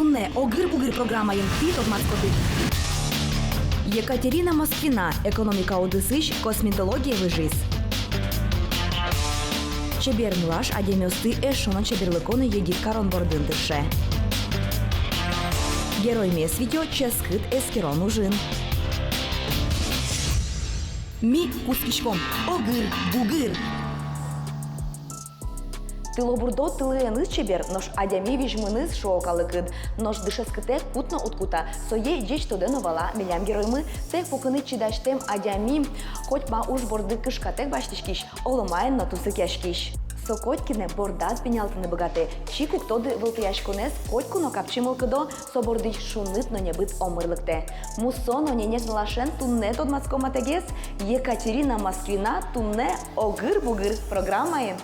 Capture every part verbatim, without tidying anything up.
Туннэ «Огыр-бугыр» программаын тӥ тодматскоды: Екатерина Москвина, экономика удысысь, косметологие выжиз. Чебер нылаш адямиосты эшшо но чеберлыко но егит карон бордын тырше. Героймес витё ческыт эскерон ужын. Ми кутскиськом. Огыр-бугыр. Тылобурдо тылыеныз чебер, нош адями визьмыныз, шуо калыкыд. Нош дышетскытэк кутно уд кута, сое ӟеч тодэ но вала милям героймы. Тэк пукыны чидасьтэм адями, котьма уж борды кышкатэк басьтӥськись, оломаен но тунсыкъяськись. Со котькинэ бордаз пинялтыны быгатэ, чик уг тоды вылтӥяськонэз, котьку но капчи мылкыдо, со бордысь шуныт но небыт омыр лыктэ. Мусо но ненег нылашен туннэ тодматском матэгес. Екатерина Москвина туннэ «Огыр-бугыр» программаын.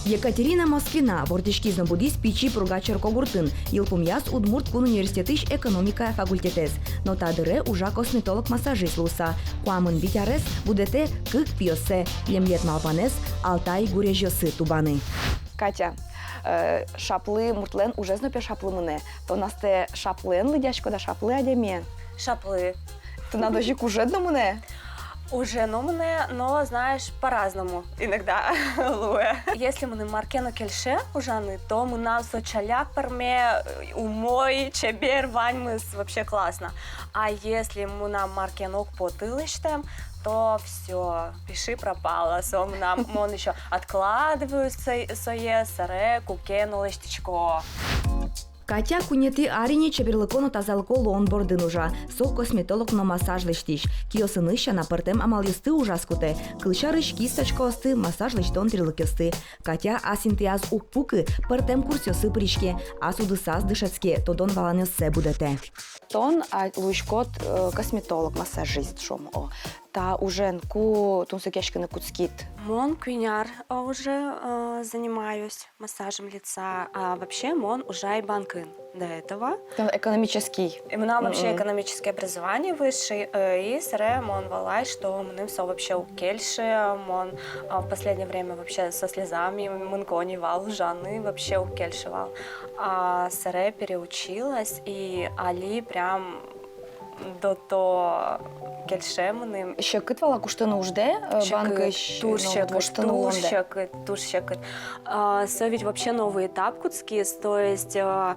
Екатерина Москвина вордӥськиз но будӥз Пичи Пурга черкогуртын. Йылпумъяз Удмурт кун университетысь экономикая факультетэз. Но та дыре ужа косметолог-массажист луыса. Куамын вить арес будэтэ кык пиоссэ. Лемлет малпанэз — Алтай гурезьёсы тубаны. Катя, э, шаплы муртлэн ужез но, пе, шаплы мынэ. Тон астэ шаплыен лыдъяськод-а, шаплы адямиен? Шаплы. Тынад озьы ик ужед но мынэ? Ужед но мынэ, но, знаешь, по-разному иногда луэ. Если мыным мар ке но кельше ужаны, то мынам со ӵаляк пӧрме, умой, чебер, ваньмыз вообще классно. А если мынам мар ке но уг поты лэсьтэм, то всё, пиши пропало. Со мынам, мон ещё откладываю со-, сое, сэре куке но лэсьтӥсько. Катя куинетӥ ар ини чеберлыко но тазалыко луон бордын ужа. Со косметолог но массаж лэсьтӥсь. Киосыныз сяна пӧртэм амалъёсты ужаз кутэ. Кылсярысь, кисточкаосты, массаж лэсьтон тӥрлыкъёсты. Катя ас интыяз уг пукы, пӧртэм курсъёсы пыриське, ас удысаз дышетске, тодон-валанъёссэ будэтэ. Тон, а, луиськод, э, косметолог, массажист, шуом, о. Та ужен ку тунсыкъяськыны кутскид? Мон куинь ар, э, уже, э, занимаюсь массажем лица, а вообще мон ужай банкын до этого. Тон экономический. И мынам вообще экономическое образование высшее, э, и сэре мон валай, что мыным со вообще уг кельшы, мон, а, в последнее время вообще со слезами мынӥсько ни вал ужаны, вообще уг кельшы вал. А сэре переучилась, и али прям до-, до кельше мыным. Секыт вал-а куштыны уждэ, э, банкысь? Секыт, туж секыт, туж секыт, туж секыт. А, со ведь вообще новый этап кутскиз, то есть, а,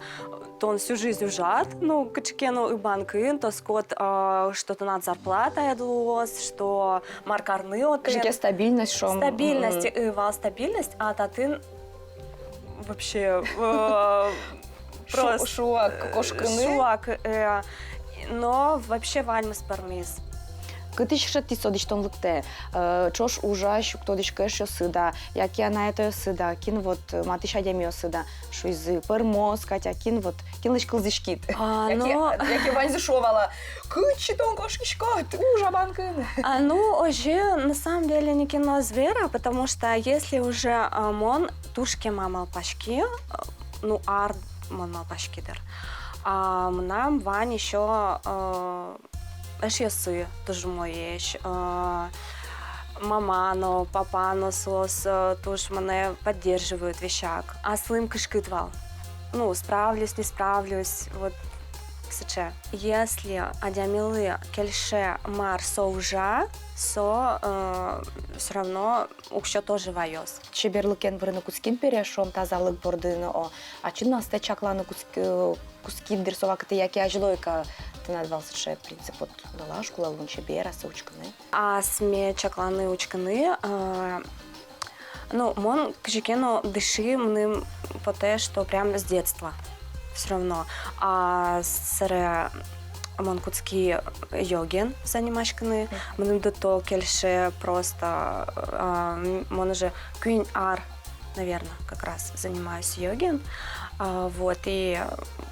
тон всю жизнь ужад, ну, кыӵе ке но и банкын, тодӥськод, а, что тынад зарплатаед луоз, что мар карны отын. Кыӵе ке стабильность, шуом. Стабильность, э, вал стабильность, а татын вообще, э, просто шуак кошкыны. Шуак, э, но вообще ваньмыз пӧрмиз. Кытысь шедьтӥз со дӥсьтонлыктэ? Э, ӵош ужась, уг тодӥськы, эшъёсыд-а, яке анай-атайёсыд-а, кин вот, э, матысь адямиосыд-а, шуизы, пӧрмоз, Катя, кин вот, кинлэсь кылзӥськид? А, яке, но яке ваньзы шуо вал-а: кытчы тон кошкиськод, ужа банкын. А, ну, озьы, на самом деле, нокин но ӧз вера, потому что если уже, а, мон туж кема малпаськи, а, ну, ар мон малпаськи дыр. А мынам вань ещё, а, эшъёсы туж умоесь, а, мама но, папа но, соос, а, туж монэ поддерживают весяк. Аслым кышкыт вал. Ну, справлюсь, не справлюсь, вот сыӵе. Если адямилы кельше, мар со ужа, со, э, всё равно уксё тоже ваёз. Чеберлыкен вырыны кутским бере, шуом, тазалык бордын, о, ачид но астэ чакланы кутск-, э, кутскид дыр со вакытэ, яке азьло ик-а тынад вал сыӵе принцип, вот, нылаш кулэ луыны чебер, ассэ учкыны? Асме чакланы, учкыны, а, ну, мон кызьы ке но дыши, мыным потэ, что прям с детства всё равно. А сэре мон кутски йогаен занимаськыны, мыным до того кельше просто, а, м, мон уже куинь ар, наверное, как раз занимаюсь йогаен. А, вот, и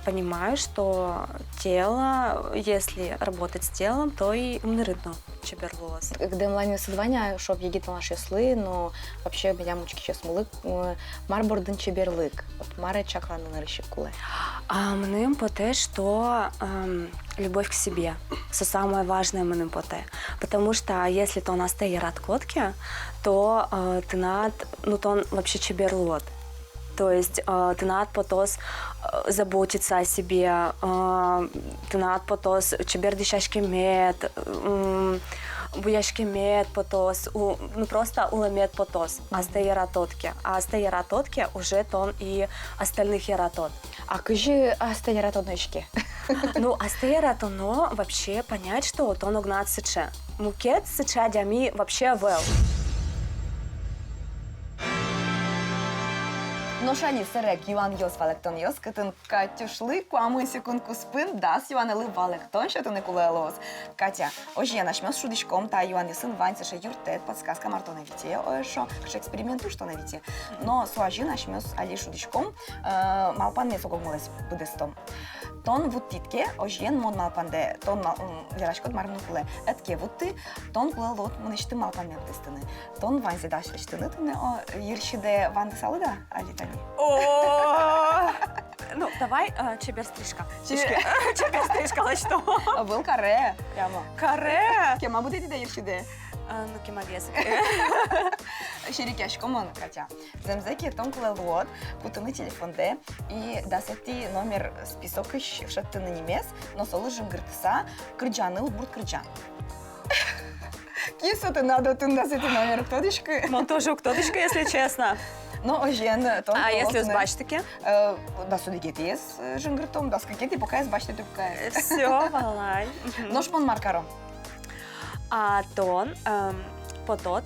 понимаю, что тело, если работать с телом, то и ымнырыд но чебер луоз. Дэмланъёсыд вань-а, шуом, егит нылашъёслы, но вообще милям учкисьёсмылы, м, мар бордын чеберлык? Вот мар чакланы нырысь ик кулэ? А, мыным потэ, что, эм, любовь к себе. Со самое важное, мыным потэ. Потому что если тон астэ яратӥськод ке, то, э, тынад, ну, тон вообще чебер луод. То есть, э, тынад потоз, э, заботиться о себе, э, тынад потоз чебер дӥсяськемед, м, буяськемед потоз, у-, ну, просто улэмед потоз. Астэ яратод ке. А астэ яратод ке, уже тон и остальных яратод. А кызьы астэ яратоно иське? Ну, астэ яратоно вообще понять, что тон огнад сыӵе. Мукет сыӵе адями вообще ӧвӧл. Нош али сэрег юанъёс-валэктонъёс, кытын Катюшлы куамын секунд куспын дас юанэлы валэктон сётыны кулэ луоз. Катя, озьыен, асьмеос шудӥськом, та юанъёсын вань сыӵе юрттэт, подсказка, мар тонэ вите, о, эшшо, кыӵе эксперимент, уж тонэ вите. Но со азьын асьмеос али шудӥськом, э, малпанмес ог-огмылэсь быдэстом. Тон вуттӥд ке, озьыен, мон малпандэ, тон мал-, м, вераськод, мар мыным кулэ. Ӧд ке вутты, тон кулэ луод мынэсьтым малпанме быдэстыны. Тон ваньзэ дась лэсьтыны туннэ, о, йырсидэ вандысалыд-а али тани? О! Ну, давай, э, чебер стрижка. Че- Чебер стрижка лэсьтом. А, ӧвӧл, каре, прямо. Каре? Кема будӥд тӥ йырсидэ? А, ну, кема вес. Серекъясько мон, Катя. Зэмзэ ке, тон кулэ луод кутыны телефондэ и дасэтӥ номер списокысь шедьтыны нимез, но солы жингыртыса кырӟаны удмурт кырӟан. Кин со тынад отын дасэтӥ номер, уг тодӥськы. Мон тоже уг тодӥськы, если честно. Но озьыен, тон... А если уз басьты ке? Э, дас одӥгетӥез, э, жингыртом, дас кыкетӥ, пока ӧз басьты трубкаез. Э, всё, валай. Мгм. Нош мон мар каром? А тон, эм, потод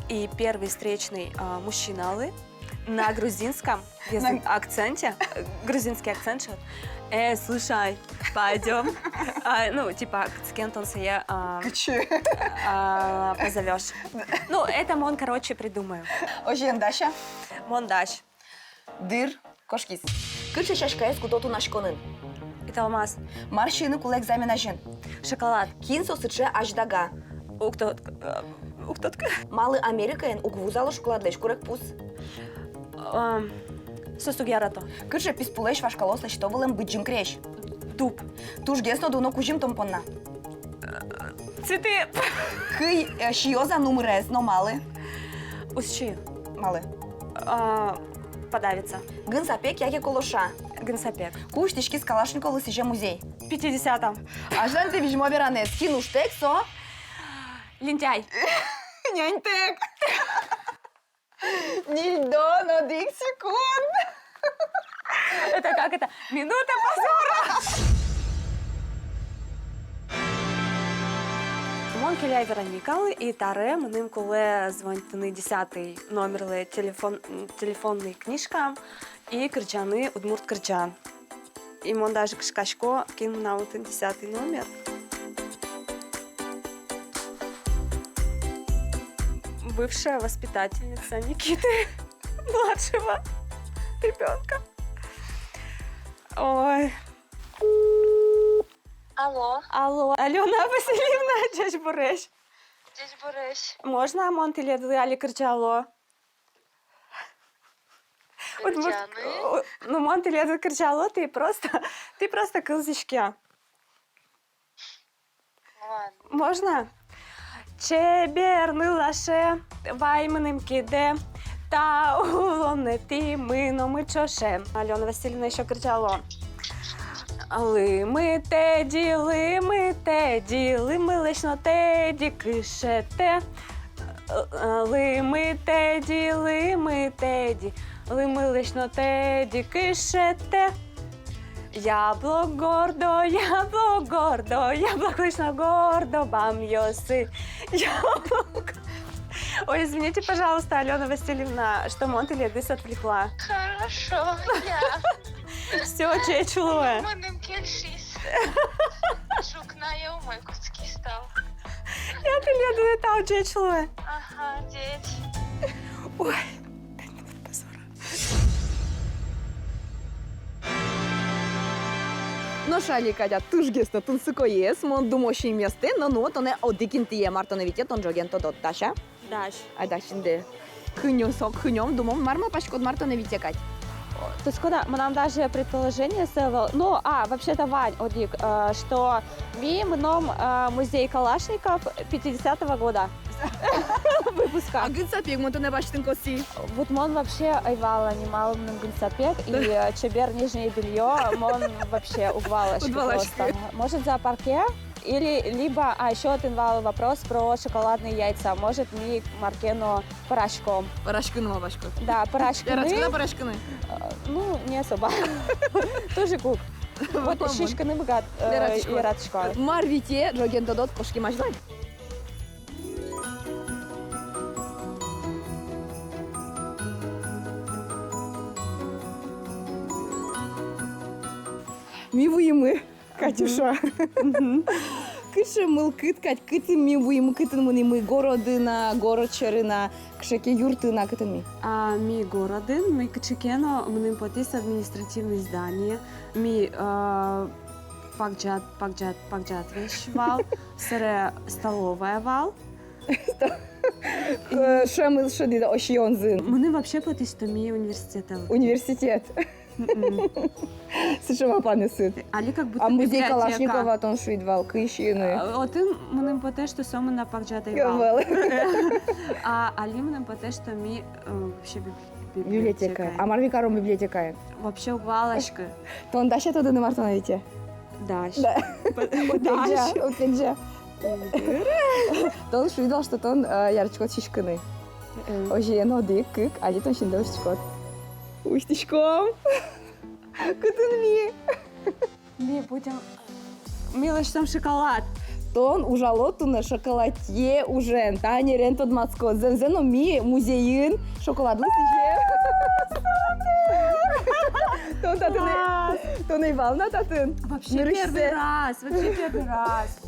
и первый встречный, а, мужчиналы на грузинском язык-, на акценте, э, грузинский акцент шуод: «Э, слушай, пойдём». А, ну, типа, кытчы ке тон сое, а, кытчы, а, позовёшь. Ну, это мон, короче, придумаю. Озьыен, дась-а? Мон дась. Дыр кошкиз. Кыӵе сяськаез куто тунаськонын? Италмас. Мар сиыны кулэ экзамен азьын? Шоколад. Кин со сыӵе азьдага? Уг тод-, э, уг тодӥськы. Малы Америкаын уг вузало шоколадлэсь курегпуз? Эм, соос уг ярато. Кыӵе писпулэсь вашкалаос лэсьто вылэм быдӟым крезь? Дуб. Тужгес но дуно кузьым тон понна? Цветы. Кый, э, сиёз-а нумырез, но малы? Уз сиы. Малы? А, подавится. Гын сапег яке колоша? Гын сапег. Ку усьтӥськиз Калашниковлы сӥзем музей? Пятидесятом. Азьланьтэ визьмо веранэз. Кин ужтэк со? Лентяй. Няньтэк. Ньыльдон одӥг секунд. Это как это? Минута позора. Мон келяй Вероникалы, и табере мыным кулэ звонить карыны десятый номерлы телефон, телефонный книжка и кырӟаны удмурт кырӟан. И мон даже кышкасько, кин мынам отын десятый номер. Бывшая воспитательница Никиты, младшего ребёнка. Ой. Алло. Алло, Алёна Васильевна, ӟечбуресь. Ӟечбуресь. Можно мон тӥледлы али кырӟало? Удмурт-, кырӟаны? О, ну, мон тӥледлы кырӟало, тӥ просто, тӥ просто кылзӥське. Ладно. Можно? Чебер нылаше, вай мыным кидэ, та улонэтӥ мыномы ӵоше. Алёна Васильевна ещё кырӟало. Лымы тӧдьы, лымы тӧдьы, лымылэсь но тӧдьы кышетэ. Лымы тӧдьы, лымы тӧдьы, лымылэсь но тӧдьы кышетэ. Яблок гордо, яблок гордо, яблоклэсь но гордо бамъёсы. Яблок. Ой, извините, пожалуйста, Алёна Васильевна, что мон тӥледыз отвлекла. Хорошо, я. Всё, ӟеч луэ. Мыным кельшиз. Ӝукна я умой кутски стал. Я тӥледлы тау, ӟеч луэ. Ага, ӟеч. Ой, пять минут позора. Нош али, Катя, тужгес но тунсыкоез, мон думаю, синместэ, но, ну, тонэ одӥг интые, мар тонэ вите, тон ӝоген тодод, дась-а? Дась. Ай, дась инде. Кынём, со кынём, думом, мар малпаськод, мар тонэ вите кадь. Тодӥськод-а, мынам даже предположениез ӧвӧл. Ну, а, вообще-то вань одӥг, э, что ми мыном, э, музей Калашников пятидесятого года. выпуска. А гын сапег мон тонэ басьтыны косӥ. Вот мон вообще ӧй вала нималмы гын сапег, и, э, чебер нижнее бельё мон вообще уг валаськы. Уг валаськы просто. Может, зоопарке? Или либо, а, ещё отын вал вопрос про шоколадные яйца. Может, ми мар ке но пӧраськом. Пӧраськыны малпаськод? Да, пӧраськыны. Яратӥськод-а пӧраськыны? Э, ну, не особо. Тоже кук. Вот сиськыны быгат, э, яратӥсько. Яратӥсько. Мар вите, ӝоген тодод, кошким азьлань. Ми вуимы, Катюша. Мгм. Кыӵе мылкыд кадь, кытын ми вуимы, кытын мынӥмы, городын-а, город сьӧрын-а, кыӵе ке юртын-а, кытын ми? А, ми городын, ми кыӵе ке но, мыным потӥз, административное здание, ми, а, пагӟат, пагӟат, пагӟат весь вал, сэре столовая вал. Э, шӧмыз шӧдӥз-а, ӧсьыензы? Мыным вообще потӥз, что ми университет. Университет. Мгм. Сыӵе малпанъёсыд. Али как будто. А музей библиотека. Калашникова тон шуид вал, кытчы ини? А, отын мыным потэ, что сомында пагӟат ӧй вал. Ӧй вал. А али мыным потэ, что ми, э, вообще библи-, библиотека. Библиотека. А мар ми каром библиотекаын? Вообще уг валаськы. Тон дась-а тодыны, мар тонэ вите? Дась. Да. П-, уд пегӟа, дась. Уд пегӟа. Тон шуид вал, что тон, э, яратӥськод сиськыны. Мгм. Озьыен, одӥг, кык, али тон синды усьтӥськод. Усьтӥськом. Кытын ми? Ми будем, ми лэсьтом шоколад. Тон ужалод туннэ шоколадъя ужен, та ӧнерен тодматскон. Зэмзэ но ми музейын шоколадлы сӥзем. Тон татын ӧй-, класс. Тон ӧй вал на татын? Вообще нырысьсэ. Первый раз, вообще первый раз.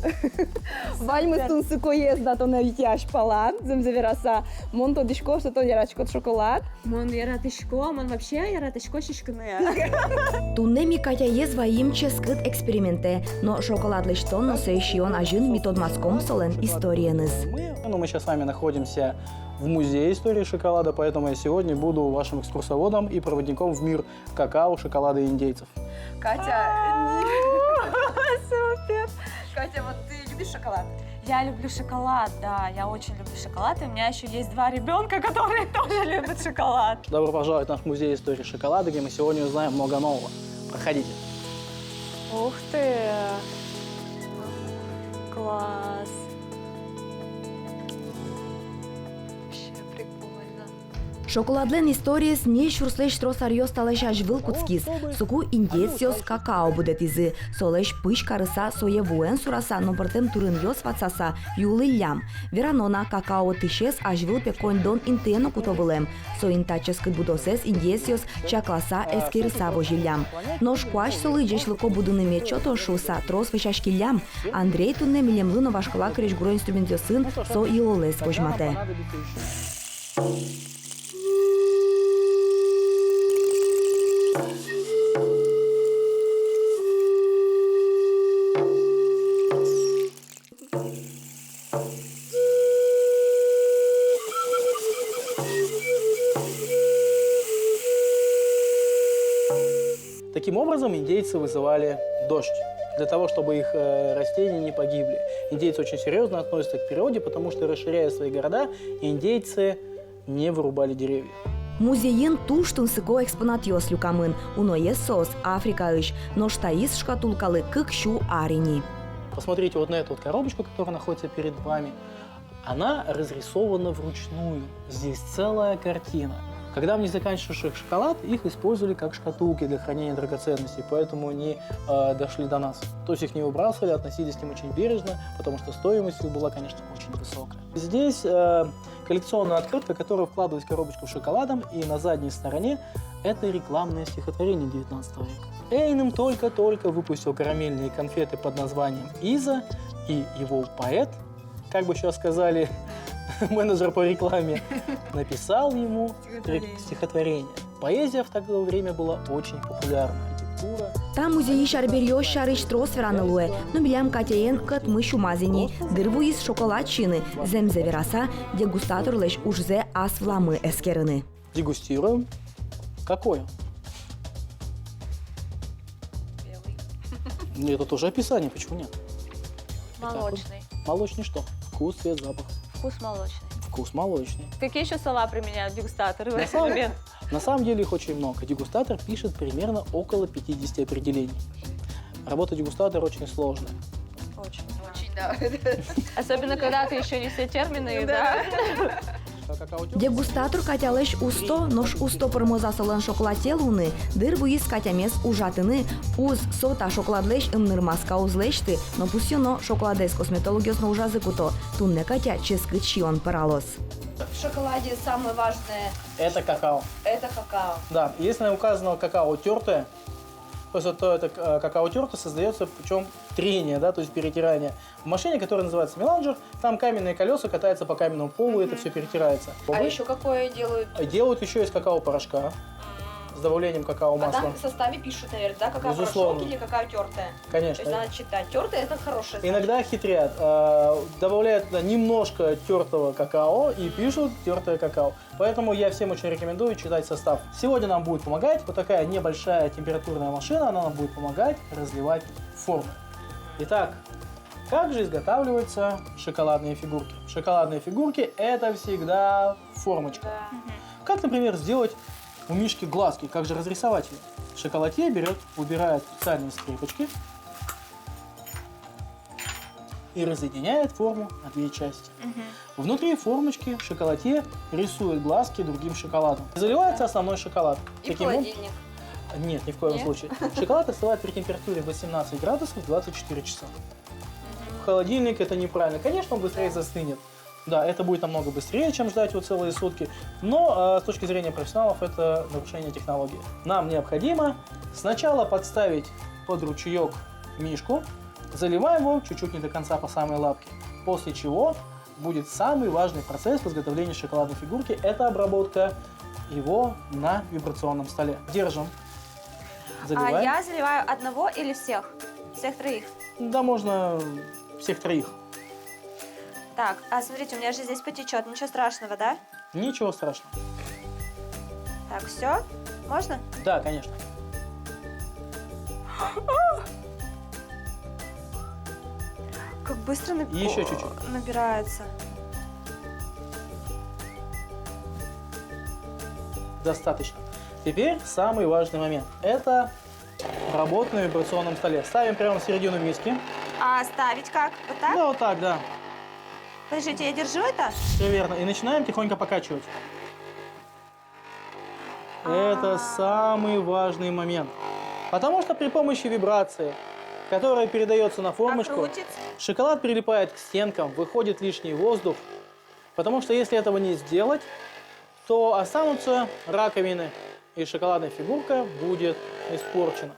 Ваньмыз тунсыкоез на тонэ вите азьпалан, зэмзэ вераса. Мон тодӥсько, что тон яратӥськод шоколад. Мон яратӥсько, мон вообще яратӥсько сиськыны. Туннэ ми Катяез ваим ческыт экспериментэ, но шоколад лэсьтон но сое сиён азьын ми тодматском солэн историеныз. Ну, мы сейчас с вами находимся в музее истории шоколада, поэтому я сегодня буду вашим экскурсоводом и проводником в мир какао, шоколада и индейцев. Катя, супер! Катя, вот ты любишь шоколад? Я люблю шоколад, да, я очень люблю шоколад, и у меня ещё есть два ребёнка, которые тоже любят шоколад. Добро пожаловать в наш музей истории шоколада, где мы сегодня узнаем много нового. Проходите. Ух ты! Класс! Вообще прикольно. Шоколадлэн историез ньыль сюрслэсь трос аръёс талэсь азьвыл кутскиз. Соку индеецъёс какао будэтӥзы. Солэсь пызь карыса, сое вуэн сураса но пӧртэм турынъёс ватсаса юылӥллям. Верано на, какао тысез азьвыл пе коньдон интые но куто вылэм. Соин та ческыт будосэз индеецъёс чакласа, эскерыса возиллям. Нош куазь солы ӟечлыко будыны мед сётоз шуыса, трос вӧсяськиллям. Андрей туннэ милемлы но вашкала крезьгуро инструментъёсын со йылолэз возьматэ. Таким образом, индейцы вызывали дождь для того, чтобы их, э, растения не погибли. Индейцы очень серьёзно относятся к природе, потому что, расширяя свои города, индейцы не вырубали деревья. Музейын туж тунсыко экспонатъёс люкамын. Уноез соос Африкаысь, нош таиз шкатулкалы кык сю ар ини. Посмотрите вот на эту вот коробочку, которая находится перед вами. Она разрисована вручную. Здесь целая картина. Когда в них заканчивался шоколад, их использовали как шкатулки для хранения драгоценностей, поэтому они, э, дошли до нас. То есть их не выбрасывали, относились к ним очень бережно, потому что стоимость их была, конечно, очень высокая. Здесь, э, коллекционная открытка, которая вкладывалась в коробочку с шоколадом, и на задней стороне это рекламное стихотворение девятнадцатого века. Эйнем только-только выпустил карамельные конфеты под названием «Иза», и его поэт, как бы сейчас сказали, менеджер по рекламе, написал ему стихотворение. Стихотворение. Поэзия в такое время была очень популярна. Архитектура. Та музейысь арбериос сярысь трос вераны луэ, но милям Катяен кӧтмы сюмаз ини, дыр вуиз шоколад сиыны, зэмзэ вераса, дегустаторлэсь ужзэ ас выламы эскерыны. Дегустируем. Какое? Белый. Ну, это тоже описание, почему нет? Молочный. Молочный что? Вкус, цвет, запах. Вкус молочный. Вкус молочный. Какие ещё слова применяют дегустаторы в этот момент? На самом деле их очень много. Дегустатор пишет примерно около пятидесяти определений. Работа дегустатора очень сложная. Очень. Очень, да. Особенно, когда ты ещё не все термины, да? Дегустатор Катялэсь усто, нош усто пӧрмоз-а солэн шоколаде луыны, дыр вуиз Катямес ужатыны. Уз со та шоколадлэсь ымнырмаска уз лэсьты, но пусйоно, шоколадэз косметологъёс но ужазы куто. Туннэ Катя ческыт сиён пӧралоз. В шоколаде самое важное — это какао. Это какао. Да, если указано какао тёртое, то есть вот то это, э, какао тёртое создаётся путём трения, да, то есть перетирания. В машине, которая называется меланжер, там каменные колёса катаются по каменному полу, это всё перетирается. А ещё какое делают? Делают ещё из какао-порошка с добавлением какао-масла. А там в составе пишут, наверное, да, какао-порошок или какао тёртое? Безусловно. Конечно. То есть надо читать. Тёртое — это хорошее, значит. Иногда хитрят, э, добавляют туда немножко тёртого какао и пишут «тёртое какао». Поэтому я всем очень рекомендую читать состав. Сегодня нам будет помогать вот такая небольшая температурная машина, она нам будет помогать разливать формы. Итак, как же изготавливаются шоколадные фигурки? Шоколадные фигурки — это всегда формочка. Да. Мгм. Как, например, сделать у Мишки глазки? Как же разрисовать её? Шоколадье берёт, убирает специальные скрепочки и разъединяет форму на две части. Мгм. Внутри формочки шоколадье рисует глазки другим шоколадом. Заливается основной шоколад. И в холодильник? Нет, ни в коем случае. Нет? Шоколад остывает при температуре восемнадцать градусов двадцать четыре часа. Мгм. В холодильник — это неправильно. Конечно, он быстрее застынет. Да, это будет намного быстрее, чем ждать его целые сутки. Но, э, с точки зрения профессионалов, это нарушение технологии. Нам необходимо сначала подставить под ручеёк Мишку, заливаем его чуть-чуть не до конца по самой лапке, после чего будет самый важный процесс в изготовлении шоколадной фигурки. Это обработка его на вибрационном столе. Держим. А заливаем. Я заливаю одного или всех? Всех троих? Да, можно всех троих. Так, а смотрите, у меня же здесь потечёт, ничего страшного, да? Ничего страшного. Так, всё? Можно? Да, конечно. Как быстро наб-, и ещё чуть-чуть набирается. Достаточно. Теперь самый важный момент. Это работа на вибрационном столе. Ставим прямо в середину миски. А ставить как? Вот так? Да, вот так, да. Подождите, я держу это? Всё верно. И начинаем тихонько покачивать. Это самый важный момент. Потому что при помощи вибрации, которая передаётся на формочку, шоколад прилипает к стенкам, выходит лишний воздух. Потому что если этого не сделать, то останутся раковины, и шоколадная фигурка будет испорчена.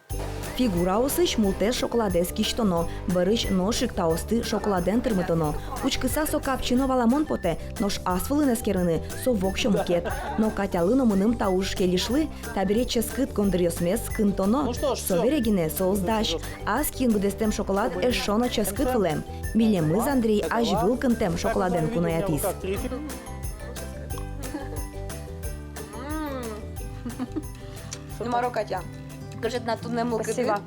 Фигураосысь мултэс шоколадэз кисьтоно, бӧрысь нош ик таосты шоколадэн тырмытоно. Учкыса со капчи но валамон потэ, нош ас вылын эскерыны со воксё мукет. Но Катялы но мыным та уж кельышлы, табере ческыт гондыръёсмес кынтоно. Ну что ж, всё. Собере гинэ соос дась. Ас киын быдэстэм шоколад эшшо но ческыт вылэм. Милемыз Андрей азьвыл кынтэм шоколадэн куноятӥз. М. Ну, мар, Катя, кыӵе тынад туннэ мылкыдыд? Спасибо.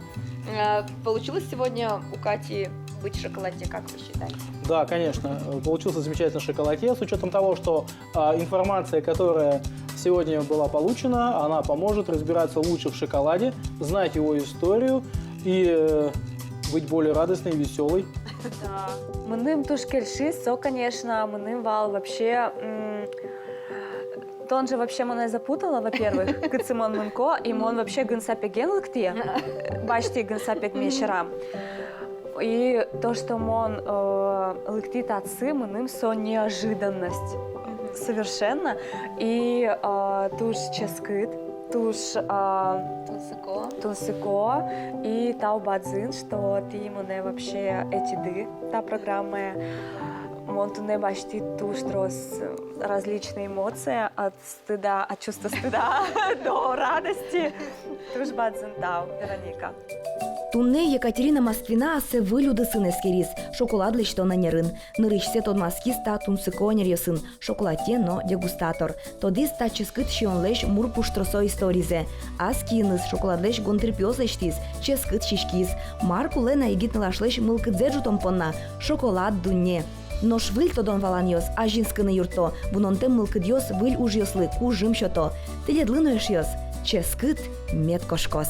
Э, получилось сегодня у Кати быть шоколадье, как вы считаете? Да, конечно, э, получился замечательный шоколадье, с учётом того, что, а, информация, которая сегодня была получена, она поможет разбираться лучше в шоколаде, знать его историю и, э, быть более радостной и весёлой. Да. Мыным туж кельшиз со, конечно, мыным вал вообще, м, тон же вообще монэ запутала, во-первых, кытчы мон мынӥсько, и мон вообще гын сапеген лыктӥ, басьтӥ гын сапегме сьӧрам. И то, что мон, э, лыктӥ татчы, мыным со неожиданность. Мгм. Совершенно. И, э, туж ческыт, туж, э, тунсыко. Тунсыко. И тау бадӟым, что тӥ монэ вообще ӧтиды та программае. Мон туннэ басьтӥ туж трос различные эмоции от стыда, от чувства стыда до радости. Туж бадӟым тау, Вероника. Туннэ Екатерина Москвина ассэ выль удысын эскериз шоколад лэсьтон ӧнерын. Нырысьсэ тодматскиз та тунсыко ӧнеръёсын, шоколадье но дегустатор. Тодӥз та ческыт сиёнлэсь мур пуштросо историзэ. Ас киыныз шоколадлэсь гондыр пиос лэсьтӥз, ческыт сиськиз. Мар кулэ на егит нылашлэсь мылкыдзэ ӝутон понна? Шоколад дунне. Нош выль тодон-валанъёс азинскыны юртто, вунонтэм мылкыдъёс выль ужъёслы кужым сёто. Тӥледлы но, эшъёс, ческыт мед кошкоз.